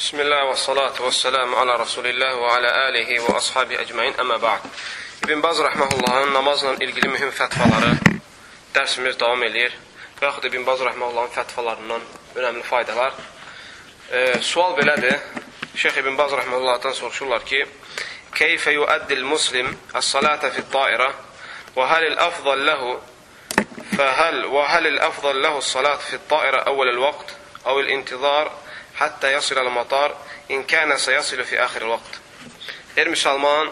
Bismillah və salatu və selamu ala Rasulillah və ala alihi və ashabi ecmain, əmə ba'd. İbn Baz rəhməhullahın namazla ilgili mühüm fətvaları dərsimiz davam eləyir. Və yaxud İbn Baz rəhməhullahın fətvalarından önəmli faydalar. Sual belədir. Şeyx İbn Baz rəhməhullahdan soruşurlar ki, Keyfə yuəddil muslim əs-salata fit-tairə və həlil əfdal ləhu fəhəl və həlil əfdal ləhu əs-salatu fit-tairə əvvəl vaqt əvəl intizar həttə yasiləl matar in kənə səyasilu fi əxiril vaqt. Deyir, müsəlman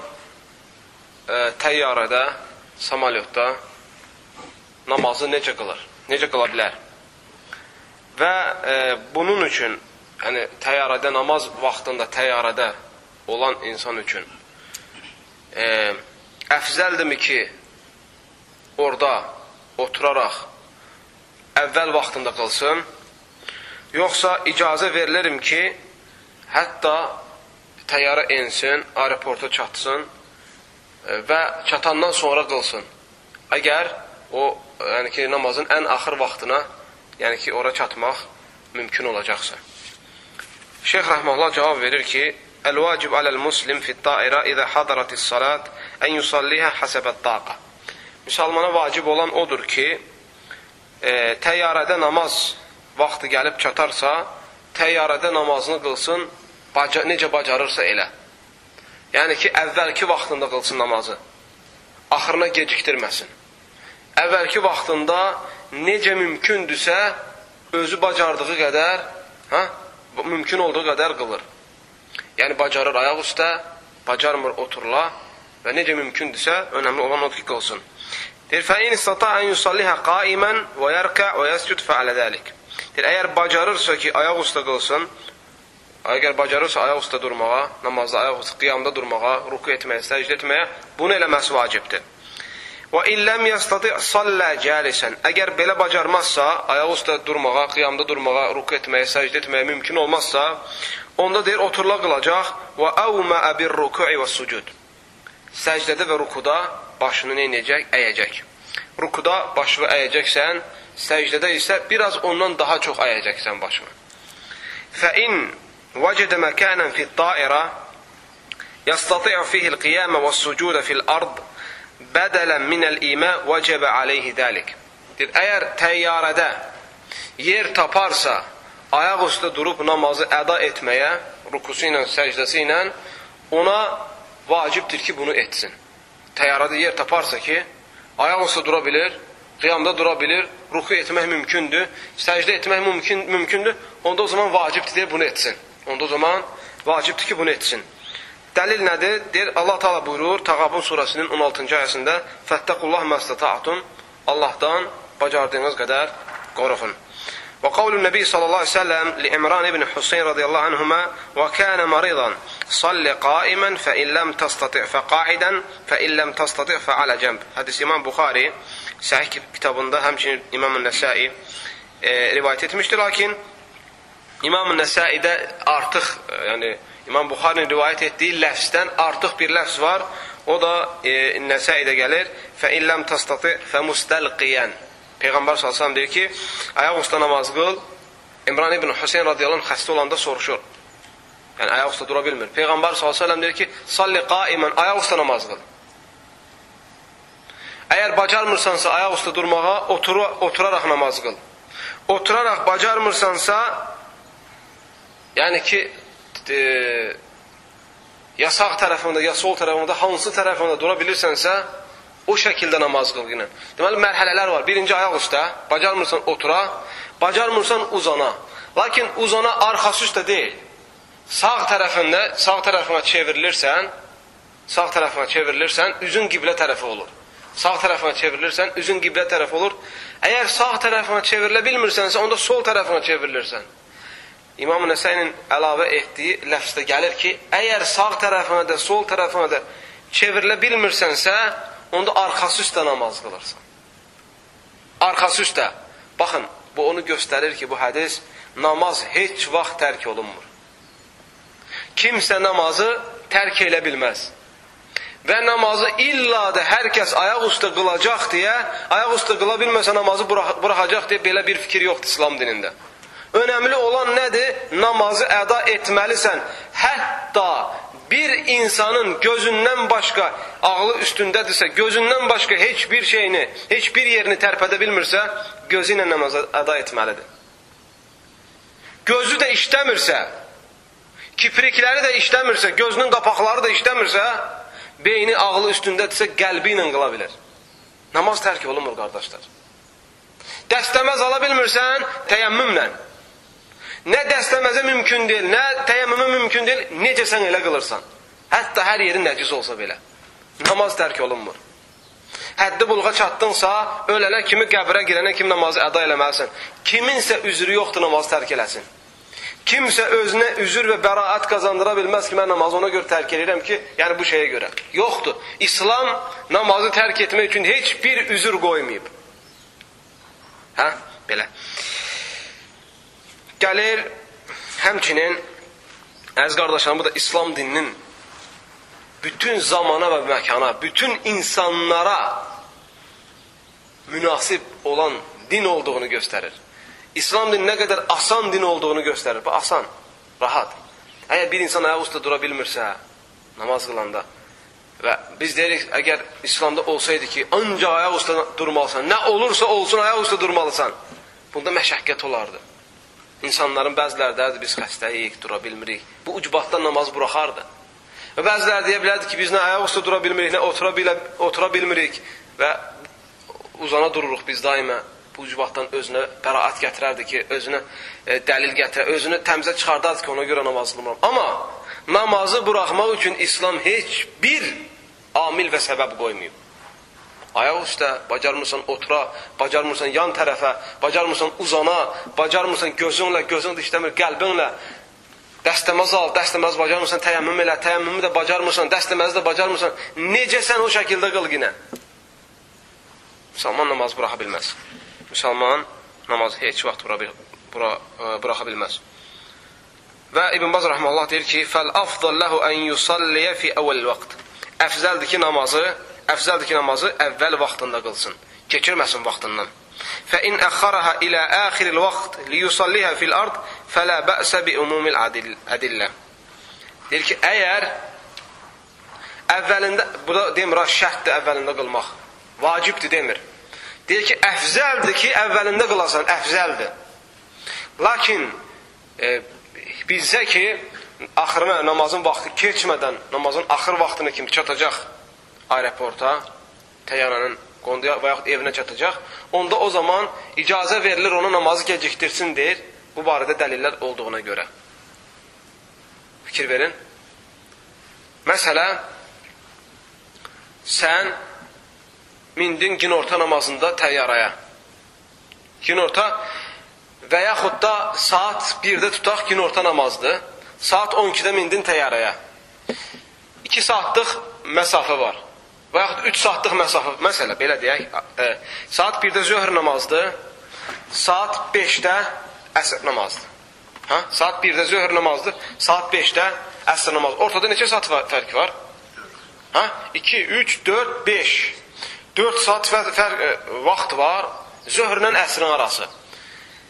təyyarədə, samolyotda namazı necə qılır? Necə qıla bilər? Və bunun üçün, yəni təyyarədə, namaz vaxtında təyyarədə olan insan üçün əfzəldirmi ki, orada oturaraq əvvəl vaxtında qılsın, yoxsa icazə verilərim ki, hətta təyyarə ensin, aeroporta çatsın və çatandan sonra qılsın. Əgər o, yəni ki, namazın ən axır vaxtına, yəni ki, ora çatmaq mümkün olacaqsa. Şeyx rəhməhullah cavab verir ki, Əl-vacib aləl-muslim fit-tairə izə hadaratis-salat ən yusalliha hasəbət-taqa. Müsəlmana vacib olan odur ki, təyyarədə namaz vaxtı gəlib çatarsa, təyyarədə namazını qılsın, necə bacarırsa elə. Yəni ki, əvvəlki vaxtında qılsın namazı, axırına gecikdirməsin. Əvvəlki vaxtında necə mümkündürsə, özü bacardığı qədər, mümkün olduğu qədər qılır. Yəni, bacarır ayaq üstə, bacarmır oturla və necə mümkündürsə, önəmli olan odur ki, qılsın. Deyir, fəin istata ən yusalliha qaimən və yərkə və yəscud fəalə dəlik. Deyir, əgər bacarırsa ki, ayaq üstə qılsın, əgər bacarırsa ayaq üstə durmağa, namazda ayaq üstə, qiyamda durmağa, ruku etməyə, səcdə etməyə, bunu eləməsi vacibdir. Və illəm yəstati sallə cəlisən. Əgər belə bacarmazsa, ayaq üstə durmağa, qiyamda durmağa, ruku etməyə, səcdə etməyə mümkün olmazsa, onda deyir, oturla qılacaq və əvməə bir ruku'i və sucud. Səcdədə və rukuda başını nə edəcək? Əyəcək. Rukuda başını əyəcəksən, səcdədə isə biraz ondan daha çox əyəcəksən başını. Fəin vəcədə məkənən fit-tairə yəstati'u fihil qiyamə və-sucudə fil-ard bədələn minəl-imə vəcəbə aleyhi dəlik. Deyir, əgər təyyarədə yer taparsa, ayaq üstə durub namazı əda etməyə, rukusu ilə, səcdəsi ilə, ona vacibdir ki, bunu etsin. Təyyarədə yer taparsa ki, ayaq üstə dura bilir, qiyamda dura bilir, ruku etmək mümkündür, səcdə etmək mümkündür, onda o zaman vacibdir deyir, bunu etsin. Onda o zaman vacibdir ki, bunu etsin. Dəlil nədir? Deyir, Allah Teala buyurur, Təğabun surəsinin 16-cı ayəsində Fəttəqullah məstəta'tum, Allahdan bacardığınız qədər qoruxun. Və qavlun Nəbi sallallahu aleyhi ve sellem li İmran ibn Hüseyin radiyallahu anhuma və kənə maridan salli qaimən fə illəm təstati' fə qa'idən fə illəm təstati' fə alə cəmb. Hədis İmam Buxari Səhih kitabında həmçinin İmam-ı Nəsai rivayət etmişdir. Lakin İmam-ı Nəsaidə artıq, yəni İmam Buxarinin rivayət etdiyi ləfsdən artıq bir ləfs var. O da Nəsaidə gəlir. Fə illəm təstati' fə müstəlqiyən. Peyğəmbər sallallahu əleyhi və səlləm deyir ki, ayaq üstə namaz qıl. İmran ibn Hüseyn radiyallahu anh xəstə olanda soruşur. Yəni ayaq üstə dura bilmir. Peyğəmbər sallallahu əleyhi və səlləm deyir ki, salli qaimən, ayaq üstə namaz qıl. Əgər bacarmırsansa ayaq üstə durmağa, oturaraq namaz qıl. Oturaraq bacarmırsansa, yəni ki, ya sağ tərəfində, ya sol tərəfində, hansı tərəfində dura bilirsənsə, o şəkildə namaz qıl yenə. Deməli, mərhələlər var. Birinci ayaq üstə, bacarmırsan otura, bacarmırsan uzana. Lakin uzana arxası üstə deyil. Sağ tərəfində, sağ tərəfinə çevrilirsən, sağ tərəfinə çevrilirsən, üzün qiblə tərəfi olur. Sağ tərəfinə çevrilirsən, üzün qiblə tərəfi olur. Əgər sağ tərəfinə çevrilə bilmirsənsə, onda sol tərəfinə çevrilirsən. İmam-ı Nəsəinin əlavə etdiyi ləfsdə gəlir ki, əgər sağ tərəfinə də, sol tərəfinə də çevrilə bilmirsənsə, onda arxası üstə namaz qılırsan. Arxası üstə. Baxın, bu onu göstərir ki, bu hədis namaz heç vaxt tərk olunmur. Kimsə namazı tərk elə bilməz. Və namazı illa da hər kəs ayaq üstə qılacaq deyə, ayaq üstə qıla bilməsə namazı buraxacaq deyə belə bir fikir yoxdur İslam dinində. Önəmli olan nədir? Namazı əda etməlisən. Hətta bir insanın gözündən başqa, ağlı üstündədirsə, gözündən başqa heç bir şeyini, heç bir yerini tərpədə bilmirsə, gözü ilə namazı əda etməlidir. Gözü də işləmirsə, kiprikləri də işləmirsə, gözünün qapaqları da işləmirsə, beyni ağlı üstündədirsə, qəlbi ilə qıla bilər. Namaz tərk olunmur, qardaşlar. Dəstəməz ala bilmirsən, təyəmmümlə. Nə dəstəməzə mümkün deyil, nə təyəmmümə mümkün deyil, necə sən elə qılırsan. Hətta hər yerin nəcis olsa belə. Namaz tərk olunmur. Həddi bulğa çatdınsa, ölənə kimi, qəbrə girənə kimi namazı əda eləməlisən. Kiminsə üzrü yoxdur, namazı tərk eləsin. Kimsə özünə üzür və bəraət qazandıra bilməz ki, mən namazı ona görə tərk edirəm ki, yəni bu şeyə görə. Yoxdur. İslam namazı tərk etmək üçün heç bir üzür qoymayıb. Hə? Belə. Gəlir, həmçinin, əziz qardaşlarım, bu da İslam dininin bütün zamana və məkana, bütün insanlara münasib olan din olduğunu göstərir. İslam dini nə qədər asan din olduğunu göstərir. Bu asan, rahat. Əgər bir insan ayaq üstə dura bilmirsə, namaz qılanda və biz deyirik, əgər İslamda olsaydı ki, ancaq ayaq üstə durmalısan, nə olursa olsun ayaq üstə durmalısan, bunda məşəqqət olardı. İnsanların bəziləri dərdi, biz xəstəyik, dura bilmirik. Bu ucbatdan namaz buraxardı. Və bəziləri deyə bilərdi ki, biz nə ayaq üstə dura bilmirik, nə otura bilmirik və uzana dururuq biz daima. Bu ucbatdan özünə bəraət gətirərdi ki, özünə dəlil gətirər, özünü təmizə çıxardardı ki, ona görə namaz qılmıram. Amma namazı buraxmaq üçün İslam heç bir amil və səbəb qoymayıb. Ayaq üstə, bacarmırsan otura, bacarmırsan yan tərəfə, bacarmırsan uzana, bacarmırsan gözünlə, gözün də işləmir, qəlbinlə. Dəstəmaz al, dəstəmaz bacarmırsan, təyəmmüm elə, təyəmmümü də bacarmırsan, dəstəməzi də bacarmırsan. Necə sən o şəkildə qıl yenə? Müsəlman namazı buraxa bilməz. Müsəlman namazı heç vaxt buraxa bilməz. Və İbn Baz rəhməllah deyir ki, "Fəl-afdal lehu en yusalliya fi awwal vaqt." Əfzəldir ki, namazı əvvəl vaxtında qılsın. Keçirməsin vaxtından. Fə in əxxaraha ilə axiril vaxt liyusalliha fil ard fəla bə'sə bi umumil adillə. Deyir ki, əgər əvvəlində, bu da demir ha, şərtdir əvvəlində qılmaq. Vacibdir demir. Deyir ki, əfzəldir ki, əvvəlində qılasan, əfzəldir. Lakin bilsə ki, axırına namazın vaxtı keçmədən, namazın axır vaxtına kimi çatacaq aeroporta, təyyarənin qonduya və yaxud evinə çatacaq, onda o zaman icazə verilir ona namazı gecikdirsin deyir, bu barədə dəlillər olduğuna görə. Fikir verin. Məsələ, sən mindin günorta namazında təyyaraya. Günorta və yaxud da saat 1-də tutaq günorta namazdır. Saat 12-də mindin təyyaraya. 2 saatlıq məsafə var. Və yaxud 3 saatlıq məsafə. Məsələ, belə deyək, saat 1-də zöhr namazdır, saat 5-də əsr namazdır. Ha? Saat 1-də zöhr namazdır, saat 5-də əsr namazdır. Ortada neçə saat fərq var? Ha? 2, 3, 4, 5. 4 saat vaxt var zöhrlə əsrin arası.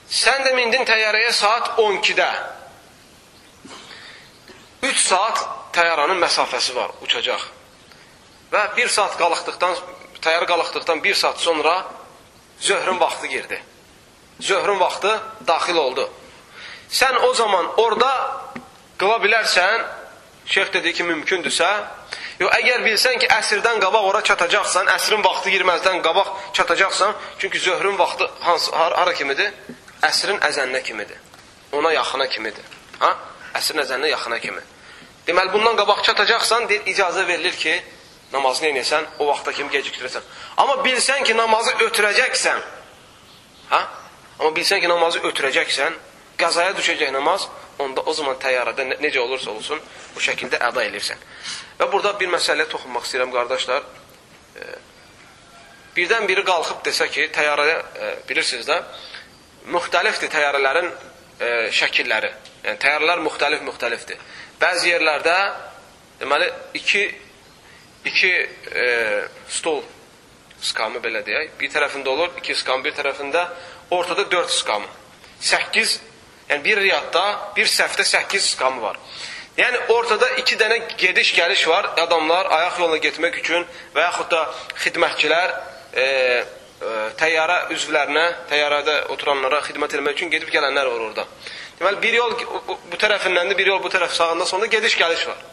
Sən də mindin təyyarəyə saat 12-də. 3 saat təyyarənin məsafəsi var, uçacaq. Və 1 saat qalxdıqdan, təyyarə qalxdıqdan 1 saat sonra zöhrün vaxtı girdi. Zöhrün vaxtı daxil oldu. Sən o zaman orada qıla bilərsən, şeyx dedi ki, mümkündürsə, yox, əgər bilsən ki, əsrdən qabaq ora çatacaqsan, əsrin vaxtı girməzdən qabaq çatacaqsan, çünki zöhrün vaxtı hansı, hara kimidir? Əsrin əzəninə kimidir. Ona yaxına kimidir. Ha? Əsrin əzəninə yaxına kimi. Deməli, bundan qabaq çatacaqsan, deyir, icazə verilir ki, namazını eləyəsən, o vaxta kimi gecikdirəsən. Amma bilsən ki, namazı ötürəcəksən, ha? Amma bilsən ki, namazı ötürəcəksən, qəzaya düşəcək namaz, onda o zaman təyyarədə necə olursa olsun, bu şəkildə əda eləyirsən. Və burada bir məsələyə toxunmaq istəyirəm, qardaşlar. Birdən biri qalxıb desə ki, təyyarəyə, bilirsiniz də, müxtəlifdir təyyarələrin şəkilləri. Yəni, təyyarələr müxtəlif-müxtəlifdir. Bəzi yerlərdə, deməli, iki stol skamı belə deyək, bir tərəfində olur, iki skam bir tərəfində, ortada 4 skamı. 8 Yəni bir riyadda, bir səhvdə 8 qamı var. Yəni ortada 2 dənə gediş-gəliş var. Adamlar ayaq yoluna getmək üçün və yaxud da xidmətçilər təyyarə üzvlərinə, təyyarədə oturanlara xidmət etmək üçün gedib gələnlər var orada. Deməli, bir yol bu tərəfindəndir, bir yol bu tərəf sağında, sonda gediş-gəliş var.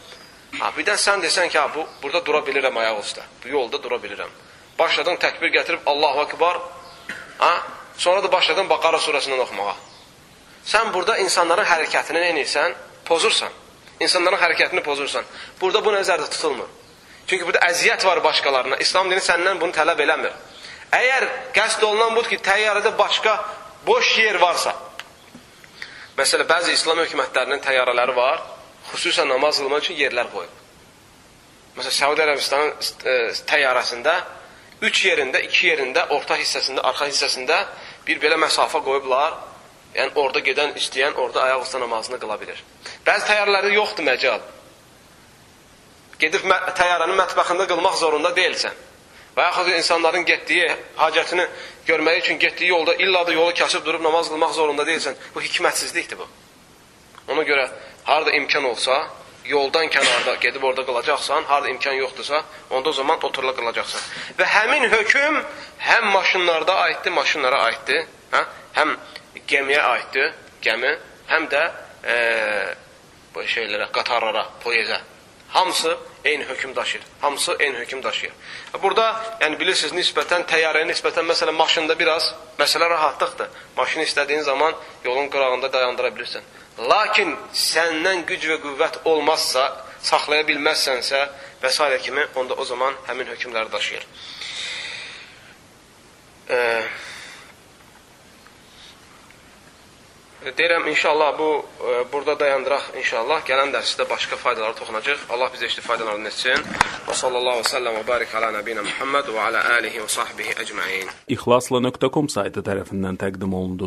Ha, birdən sən desən ki, ha, burada dura bilirəm ayaq üstə, bu yolda dura bilirəm. Başladın təkbir gətirib Allahu Akbar, ha, sonra da başladın Baqara surəsindən oxumağa. Sən burada insanların hərəkətini nə edirsən? Pozursan. İnsanların hərəkətini pozursan. Burada bu nəzərdə tutulmur. Çünki burada əziyyət var başqalarına. İslam dini səndən bunu tələb eləmir. Əgər qəsd olunan budur ki, təyyarədə başqa boş yer varsa, məsələ, bəzi İslam hökumətlərinin təyyarələri var, xüsusən namaz qılmaq üçün yerlər qoyub. Məsələn, Səudi Ərəbistanın təyyarəsində 3 yerində, 2 yerində, orta hissəsində, arxa hissəsində bir belə məsafə qoyublar. Yəni, orada gedən, istəyən orada ayaq üstə namazını qıla bilir. Bəzi təyyarələrdə yoxdur məcal. Gedib təyyarənin mətbəxində qılmaq zorunda deyilsən. Və yaxud insanların getdiyi, hacətini görməyi üçün getdiyi yolda illa da yolu kəsib durub namaz qılmaq zorunda deyilsən. Bu hikmətsizlikdir bu. Ona görə harada imkan olsa, yoldan kənarda gedib orada qılacaqsan, harada imkan yoxdursa, onda o zaman oturla qılacaqsan. Və həmin hökm həm maşınlarda aiddir, maşınlara aiddir, hə? Həm gəmiyə aiddir, gəmi, həm də bu şeylərə, qatarlara, poyezə. Hamısı eyni hökm daşıyır. Hamısı eyni hökm daşıyır. Burada, yəni bilirsiniz, nisbətən təyyarəyə nisbətən, məsələn, maşında biraz məsələ rahatlıqdır. Maşını istədiyin zaman yolun qırağında dayandıra bilirsən. Lakin səndən güc və qüvvət olmazsa, saxlaya bilməzsənsə və s. kimi, onda o zaman həmin hökmləri daşıyır. Deyirəm, inşallah bu burada dayandıraq inşallah. Gələn dərsdə başqa faydaları toxunacaq. Allah bizə işli faydalarını etsin. Və sallallahu və səlləm və barik alə nəbiyinə Muhammed və alə alihi və sahbihi ecmain. İxlasla.com saytı tərəfindən təqdim olundu.